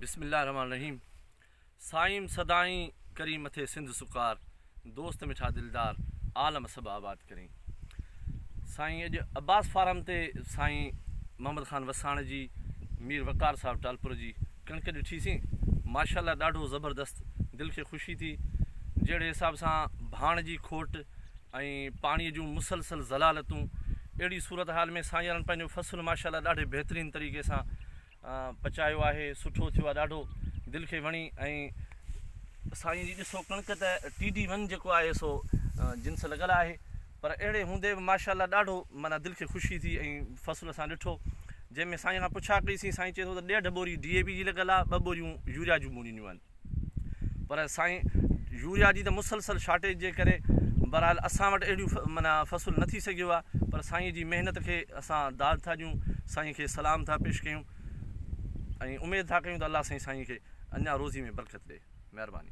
بسم الله الرحمن الرحيم سائين سدائين ڪرين مٿي سنڌ سڪار دوست مٺا دلدار عالم سڀ آباد ڪرين سائين اڄ عباس فارم تي سائين محمد خان وساڻ جي مير وقار صاحب ٽالپر جي ڪڻڪ ڏٺي سين ماشاء الله ڏاڍو زبردست دل کي خوشي ٿي جهڙي حساب سان ڀاڻ جي کوٽ ۽ پاڻي جون مسلسل ذلالتون اهڙي صورتحال ۾ سائين وارن پنهنجو فصل ماشاء الله ڏاڍي بهترين طريقي سان پچايو آهي سٺو ٿيو آهي ڏاڍو دل کي وڻي ۽ سائين جي ڏسو ڪڻڪ ته ٽي ڊي ون جيڪو آهي سو جنس لڳل آهي پر اهڙي هوندي به ماشاء الله ڏاڍو معنيٰ دل کي خوشي ٿي ۽ فصل اسان ڏٺو جنهن ۾ سائين کان پڇا ڪئي سين سائين چئي ٿو ته ڏيڍ ٻوري ڊي اي پي جي لڳل آهي ٻه ٻوريون يوريا جون ٻوڻيون آهن پر سائين يوريا جي ته مسلسل شارٽيج جي ڪري بهرحال اسان وٽ اهڙيون معنيٰ فصل نه ٿي سگهيو آهي پر سائين جي محنت کي اسان داد ٿا ڏيون سائين کي سلام ٿا پيش ڪيون ۽ اميد ٿا ڪيون ته الله سائين سائين کي اڃا روزي ۾ برڪت ڏي مهرباني.